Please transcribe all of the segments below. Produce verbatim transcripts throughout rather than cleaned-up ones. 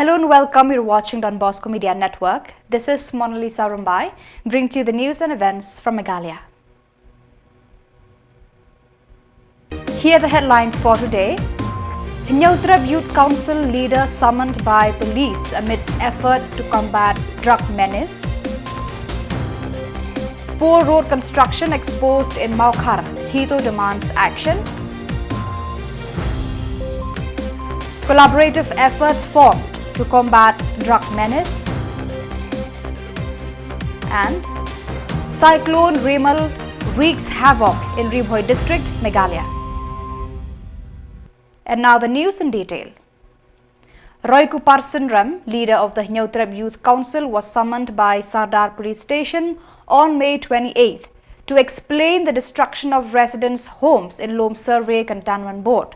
Hello and welcome. You're watching Don Bosco Media Network. This is Monalisa Rumbai, bringing to you the news and events from Meghalaya. Here are the headlines for today. Hynñiewtrep Youth Council leader summoned by police amidst efforts to combat drug menace. Poor road construction exposed in Mawkhar, HITO demands action. Collaborative efforts formed to combat drug menace. And Cyclone Remal wreaks havoc in Ri Bhoi district, Meghalaya. And now the news in detail. Roykupar Synrem, leader of the Hynñiewtrep Youth Council, was summoned by Sardar Police Station on May twenty-eighth to explain the destruction of residents' homes in Lum Survey Cantonment Board.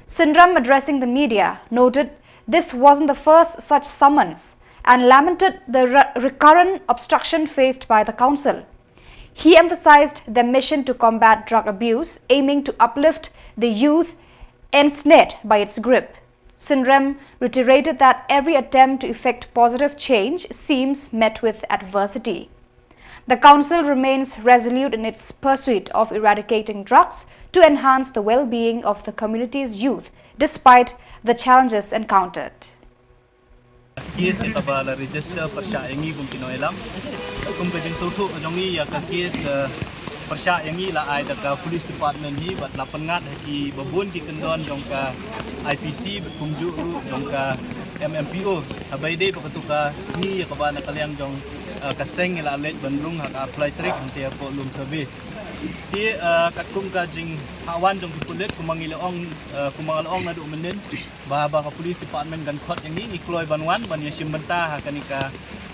Synrem, addressing the media, noted this wasn't the first such summons and lamented the re- recurrent obstruction faced by the council. He emphasized their mission to combat drug abuse, aiming to uplift the youth ensnared by its grip. Synrem reiterated that every attempt to effect positive change seems met with adversity. The council remains resolute in its pursuit of eradicating drugs to enhance the well-being of the community's youth despite the challenges encountered. Case ïa kaba la register pyrshah ïa ngi kum ki nongïalam. Kum ka jingsngewthuh ka jong ngi ïa ka case, eh, pyrshah ïa ngi la ai da ka police department hi bad la pynngat ha kiba bun ki kyndon jong ka I P C bad kumjuh ruh jong ka M M P O. Haba ïadei bad katu ka sngi ïa kaba na ka liang jong, eh, ka seng ngi la leit ban rung ha ka arphew lai tarik hangtei hapoh Lum Survey. Te, eh, katkum ka jinghawan jong ki pulit kumba ngi la ong, eh, kumba nga la ong naduh mynnin ba, ba ka police department kan khot ïa ngi, ngi kloi ban wan ban ïashim bynta ha kane ka,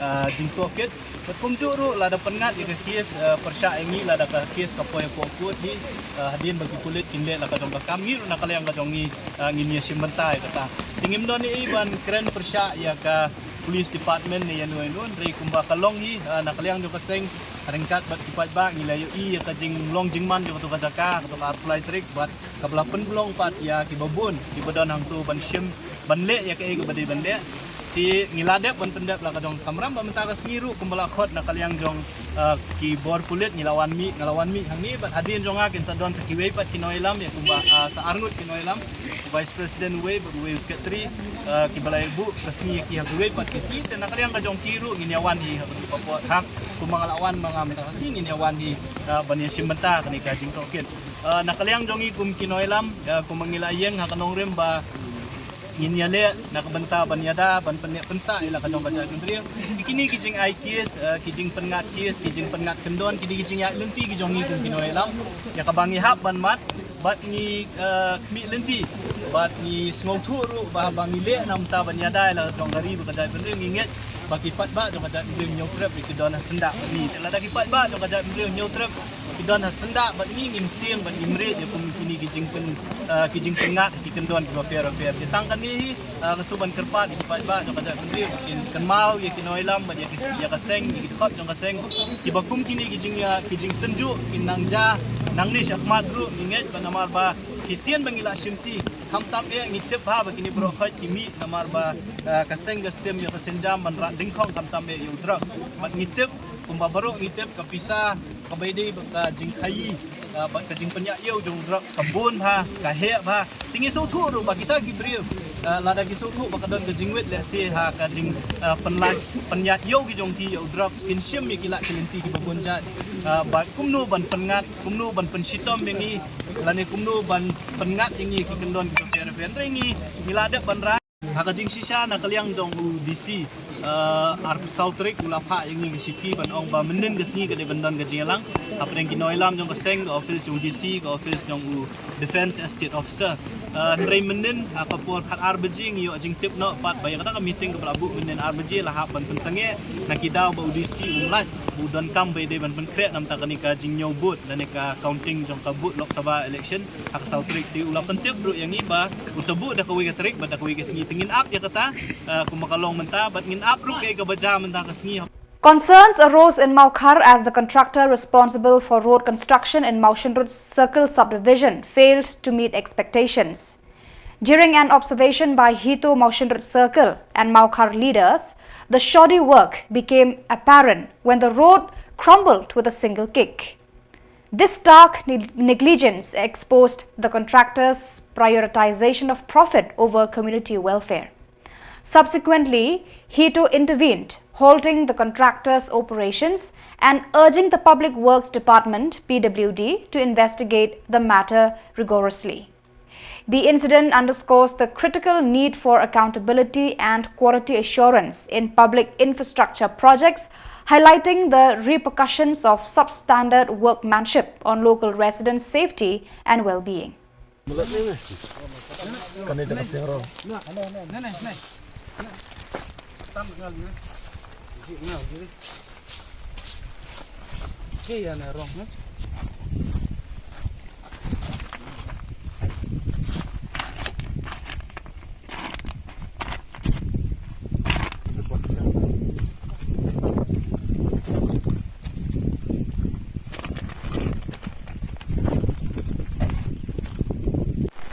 eh, jingtohkit. Bad kumjuh ruh lada pynngat ïa ka case, eh, pyrshah ïa ngi lada ka case ka poi hapoh court hi, eh, hadien ba ki pulit kin leh la ka jong ka kam, ngi ruh na ka liang ka jong ngi, eh, ngin ïashim bynta ïa kata. Te ngim don ei ei ban kren pyrshah ïa ka police department ne ïano ïano, hynrei kumba ka long hi, eh, na ka liang jong ka seng ryngkat bad ki paidbah ngi la ïohi ïa ka jinglong jingman jong katu ka jaka, katu ka arphew lai tarik bad kaba la pynlong pat ïa kiba bun kiba don hangto ban shim ban leh ïa kaei kaba dei ban leh. Te ngi la dep ban pyndep la ka jong ka kamram bad mynta ka sngi ruh kumba la khot na ka liang jong, eh, ki bor pulit ngi la wan mih, nga la wan mih hangne bad hadien jong nga kin sa don sa kiwei pat ki nongïalam ïa kumba, eh, sa arngut ki nongïalam. Vice President uwei bad uwei u Secretary, eh, kiba la ïa buh ka sngi ïa ki ha kiwei pat ki sngi, te na ka liang ka jong ki ruh ngin ïa wan hi ha katu ka por ha kumba nga la wan ma nga mynta ka sngi ngin ïa wan hi, eh, ban ïashim bynta kane ka jingtohkit. Eh, na ka liang jong ngi kum ki nongïalam, eh, kumba ngi la ïeng ha ka nongrim ba ngin ïaleh na ka bynta ban ïada ban pynneh pynsah ïa la ka jong ka jaitbynriew. Kine ki jingai case, eh, ki jingpynngat case, ki jingpynngat kyndon, kine ki jingïaid lynti ki jong ngi kum ki nongïalam ïa kaba ngi hap ban mad bad ngi, eh, khmih lynti bad ngi sngewthuh ruh ba haba ngi leh na ka bynta ban ïada ïa la ka jong ka ri bad ka jaitbynriew ngi ngeit ba ki paidbah jong ka jaitbynriew Hynñiewtrep ki don ha syndah bad ngi. Te lada ki paidbah jong ka jaitbynriew Hynñiewtrep ki don ha syndah bad ngi, ngim tieng bad ngim rieh ïa kum kine ki jingpyn, eh, ki jingpynngat ki kyndon kiba pher bapher. Te tang kane hi, eh, nga shu ban kyrpad ïa ki paidbah jong ka jaitbynriew ba kin kynmaw ïa ki nongïalam bad ïa ki, ïa ka seng, ïa ki dkhot jong ka seng kiba kum kine ki jing, eh, ki jingtynjuh kin nang jia nangne shakhmat ruh, ngi ngeit ba namar ba ki sien ba ngi la shimti khamtam eh ngi tip bha ba kine baroh khoit ki mih namar ba, eh, ka seng ka sim ïa ka sienjam ban rah dyngkhong khamtam eh ïa u drugs. Bad ngi tip kumba baroh ngi tip ka pisa kaba ïadei bad ka jingkhaïi, ah, bad ka jingpynïaid ïew jong u drugs ka bun bha, ka heh bha. Te ngi sngewthuh ruh ba kita ki briew, ah, lada ki sngewthuh ba ka don ka jingwit lehse ha ka jing, ah, pynlait, pynïaid ïew ki jong ki ïa u drugs kin shim ïa ki lad ki lynti kiba bun jait. Ah, bad kumno ban pynngat, kumno ban pynshitom ïa ngi lane kumno ban pynngat ïa ngi ki kyndon kiba pher bapher. Hynrei ngi, ngi la dep ban rah. Ha ka jingshisha na ka liang jong u D C, eh, arphew saw tarik u la phah ïa ngi ka shithi ban ong ba mynnin ka sngi ka dei ban don ka jingïalang hapdeng ki nongïalam jong ka seng, ka office jong u D C, ka office jong u Defence Estate Officer. Eh, hynrei mynnin ha ka por khatar baje ngi ïoh jingtip noh pat ba ïa kata ka meeting kaba la buh mynnin ar baje la hap ban pynsangeh na ki daw ba u D C um lait, ba u donkam ba ïadei ban pynkhreh na bynta kane ka jingñiew vote lane ka counting jong ka vote Lok Sabha election ha ka saw tarik. Te u la pyntip ruh ïa ngi ba un sa buh da kawei ka tarik bad da kawei ka sngi. Te ngin ap ïa kata, eh, kumba ka long mynta bad ngin ap ruh kaei kaba jia mynta ka sngi. Concerns arose in Mawkhar as the contractor responsible for road construction in Mawshynrut Circle Subdivision failed to meet expectations. During an observation by Hito Mawshynrut Circle and Mawkhar leaders, the shoddy work became apparent when the road crumbled with a single kick. This stark ne- negligence exposed the contractor's prioritization of profit over community welfare. Subsequently, Hito intervened, halting the contractor's operations and urging the Public Works Department, P W D, to investigate the matter rigorously. The incident underscores the critical need for accountability and quality assurance in public infrastructure projects, highlighting the repercussions of substandard workmanship on local residents' safety and well-being.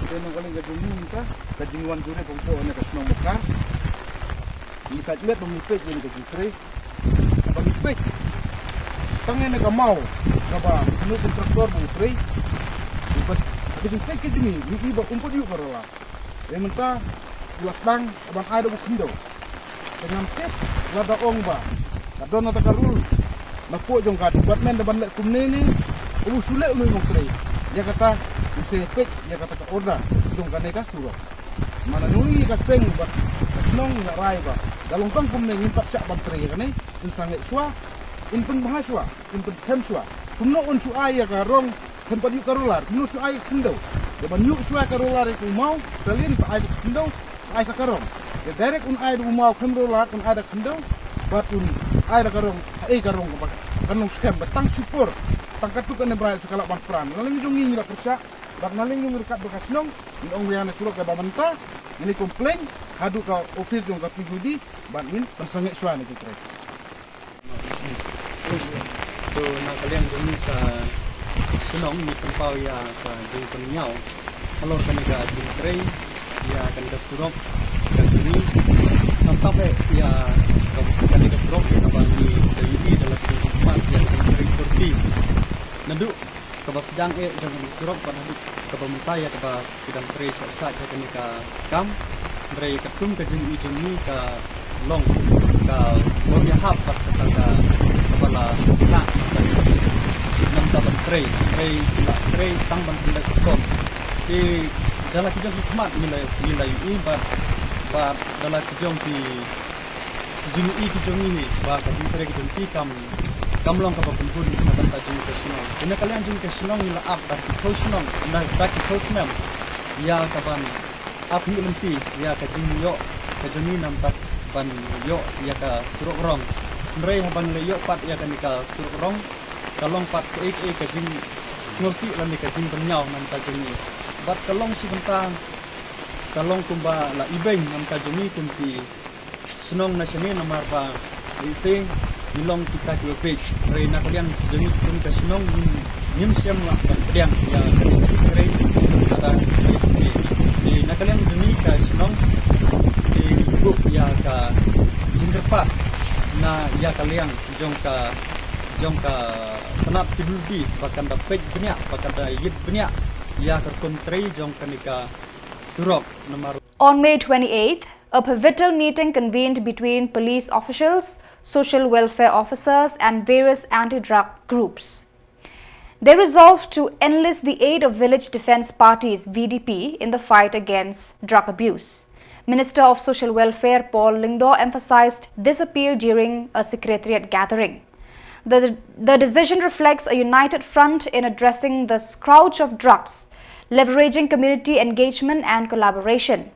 Te nang ka liang ka jong ngi mynta, ka jingwan jurip hangto ha ka shnong Mawkhar. Ngi sa ïoh ban peit ïa ka jingtrei. Kaba ngi peit tang ïa ka maw kaba ïa u kontraktor ba u trei. Ngi peit ka jingpeit ka jong ngi, ngi i ba um pat ïoh ka roller. Te mynta u la sdang ban ai da u khyndew. Te ngam tip lada ong ba ka don na ka rule na pdeng jong ka department da ban leh kumne ne, u shu leh u nongtrei. Ïa kata u sa peit ïa kata ka order jong kane ka surok. Namar ngi ka seng bad ka shnong ngi la rai ba da long tang kumne ngim pat shah ban trei ïa kane. Yn sangeh shuwa, yn pynbha shuwa, yn pynskhem shuwa. Kumno un shu ai ïa ka rong khlem pat ïoh ka roller, kumno shu ai khyndew. Ïa ban ïoh shuwa ka roller ïa u maw, sa lin ta ai sa khyndew, sa ai sa ka rong. Ïa direct un ai da u maw khlem roller, un ai da khyndew, bad un ai da ka rong, ha ei ka rong ka bad kan long skhem bad tang shipor, tang katto katne brai sa ka lah ban pran. Na liang jong ngi ngi la pyrshah, bad na liang jong ngi ruh kat bad ka shnong, ngi ong ïa ne surok kaba mynta, ngin complain haduh ka office jong ka P W D, bad ngin pynsangeh shuwa ne ki trei. To na ka liang jong ngi ka shnong ngi pynpaw ïa ka jingpynñiaw halor kane ka jingtrei ïa kane ka surok ka jong ngi. Tang tang ïa ka kane ka surok ïa kaba ngi da ïohi da la ki jingkhmat ïa ka jingtrei forty. Naduh kaba sdang eh jong kane ka surok bad haduh kaba mynta ïa kaba ki dang trei shah shah ïa kane ka kam. Hynrei katkum ka jingïohi jong ngi ka long ka bor ïahap bad kata ka kaba la kynnoh na ka jingïohi. Namar ka ban trei, trei la trei tang ban pynlait rukom. Te da la ki jong ki khmat ngi la ngi la ïohi bad bad da la ki jong ki jingïohi ki jong ngi ba ka jingtrei ka jong ki kam kam long kaba pynbun na ka bynta jong ka shnong. Te na ka liang jong ka shnong ngi la ap da ki khew shnong, da da ki khew snem ïa ka ban ap ïa lynti ïa ka jingïoh ka jong ngi namar ban ïoh ïa ka surok rong. Hynrei haba ngi la ïoh pat ïa kane ka surok rong ka long pat kaei kaei ka jingsngewsih lane ka jingpynñiaw namar ka jong ngi. Bad ka long shi bynta ka long kumba la ibeiñ namar ka jong ngi kum ki shnong na shane namar ba lehse ngi long kita kiba bieit. Hynrei na ka liang jong ngi kum ka shnong ngim ngim shym lah ban pdiang ïa ka jingtrei kata ka jingtrei. Te na ka liang jong ngi ka shnong te ngi kup ïa ka jingkyrpad na ïa ka liang jong ka jong ka tnat P W D ba kan da peit bniah ba kan da ïit bniah ïa ka rukom trei jong kane ka surok namar On May twenty-eighth, a pivotal meeting convened between police officials, social welfare officers, and various anti-drug groups. They resolved to enlist the aid of village defense parties, V D P, in the fight against drug abuse. Minister of Social Welfare Paul Lyngdoh emphasized this appeal during a secretariat gathering. The, the decision reflects a united front in addressing the scourge of drugs, leveraging community engagement and collaboration.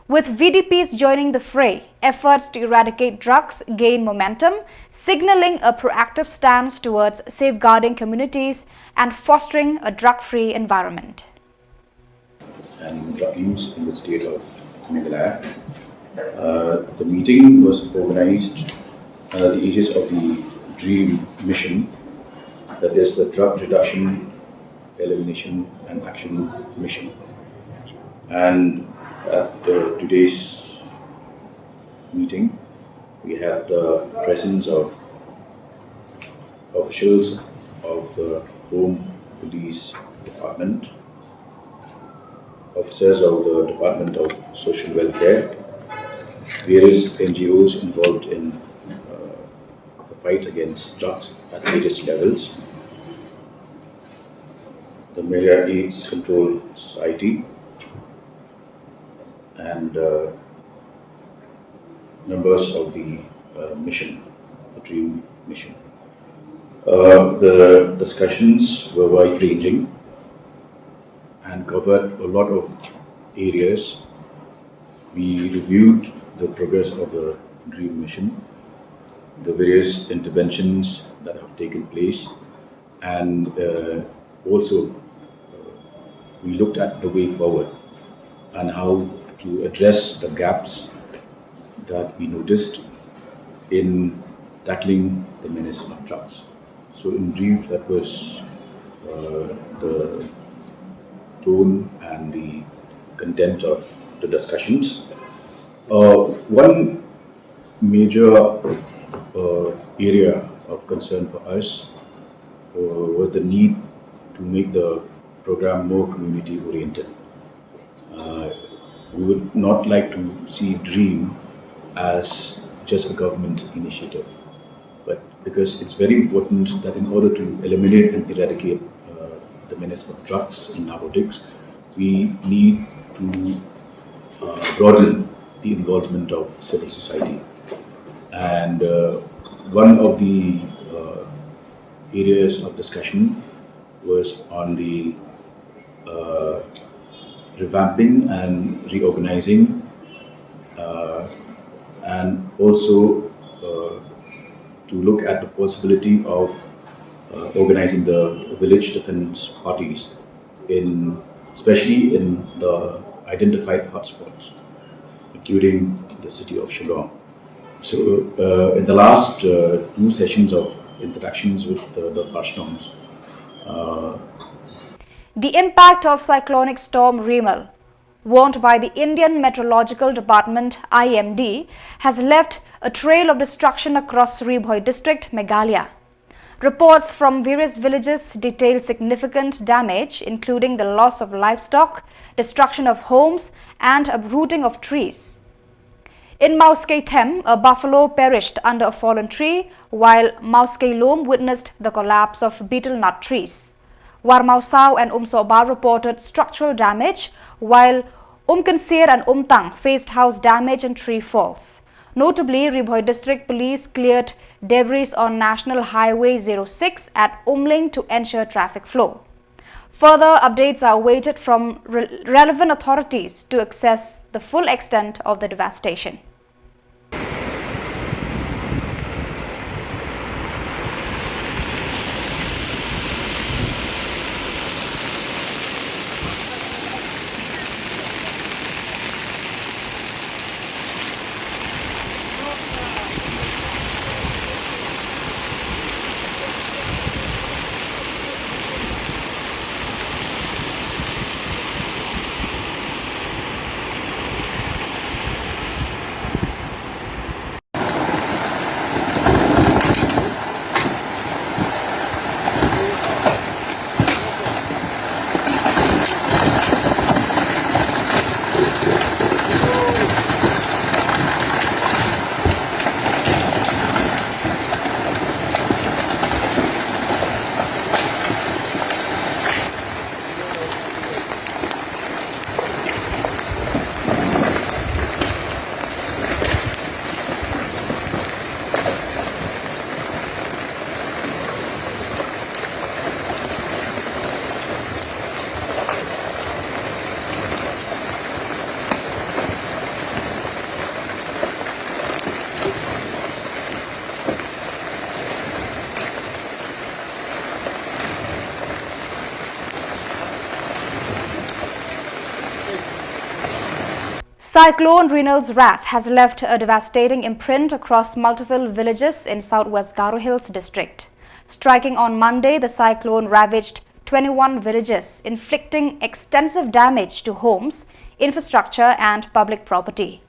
With V D Ps joining the fray, efforts to eradicate drugs gain momentum, signaling a proactive stance towards safeguarding communities and fostering a drug-free environment. And drug use in the state of Meghalaya. Uh, the meeting was organized under the aegis of the DREAM mission, that is the Drug Reduction, Elimination and Action Mission. And At uh, today's meeting, we had the presence of officials of the Home Police Department, officers of the Department of Social Welfare, various N G Os involved in uh, the fight against drugs at various levels, the Malaria AIDS Control Society, and uh, members of the uh, mission, the DREAM mission. Uh, the discussions were wide ranging and covered a lot of areas. We reviewed the progress of the DREAM mission, the various interventions that have taken place, and uh, also uh, we looked at the way forward and how to address the gaps that we noticed in tackling the menace of drugs. So, in brief, that was uh, the tone and the content of the discussions. Uh, one major uh, area of concern for us uh, was the need to make the program more community oriented. Uh, we would not like to see DREAM as just a government initiative, but because it's very important that in order to eliminate and eradicate uh, the menace of drugs and narcotics, we need to uh, broaden the involvement of civil society. And uh, one of the uh, areas of discussion was on the uh, revamping and reorganizing, uh, and also uh, to look at the possibility of uh, organizing the village defense parties, in especially in the identified hotspots, including the city of Shillong. So, uh, in the last uh, two sessions of interactions with the, the Pashtuns, uh, The impact of cyclonic storm Remal, warned by the Indian Meteorological Department I M D, has left a trail of destruction across Ri Bhoi district, Meghalaya. Reports from various villages detail significant damage, including the loss of livestock, destruction of homes, and uprooting of trees. In Mawskei Them, a buffalo perished under a fallen tree, while Mawskei Lum witnessed the collapse of betel nut trees. Warmawsaw and Umsohbar reported structural damage, while Umkynsier and Umtang faced house damage and tree falls. Notably, Ri Bhoi District Police cleared debris on National Highway zero six at Umling to ensure traffic flow. Further updates are awaited from re- relevant authorities to assess the full extent of the devastation. Cyclone Renal's wrath has left a devastating imprint across multiple villages in southwest Garo Hills district. Striking on Monday, the cyclone ravaged twenty-one villages, inflicting extensive damage to homes, infrastructure and public property.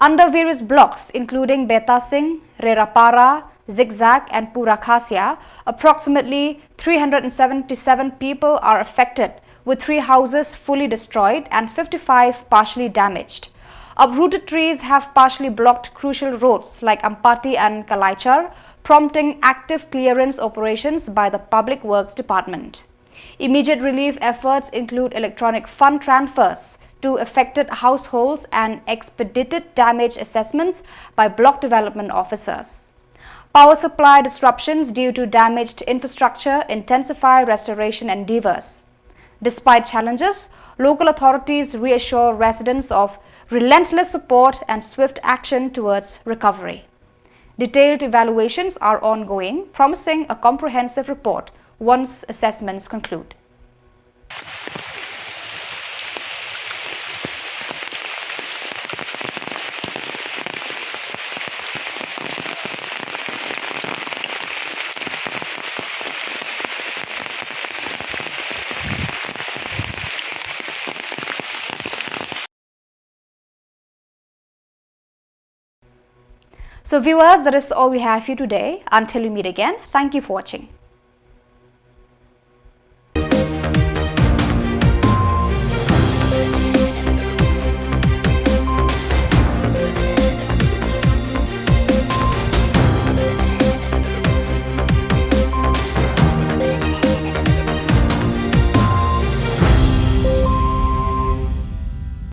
Under various blocks, including Betasing, Rerapara, Zigzag, and Pura Khasia, approximately three hundred and seventy-seven people are affected, with three houses fully destroyed and fifty-five partially damaged. Uprooted trees have partially blocked crucial roads like Ampati and Kalaichar, prompting active clearance operations by the Public Works Department. Immediate relief efforts include electronic fund transfers to affected households and expedited damage assessments by block development officers. Power supply disruptions due to damaged infrastructure intensify restoration endeavors. Despite challenges, local authorities reassure residents of relentless support and swift action towards recovery. Detailed evaluations are ongoing, promising a comprehensive report once assessments conclude. So viewers, that is all we have for you today. Until we meet again, thank you for watching.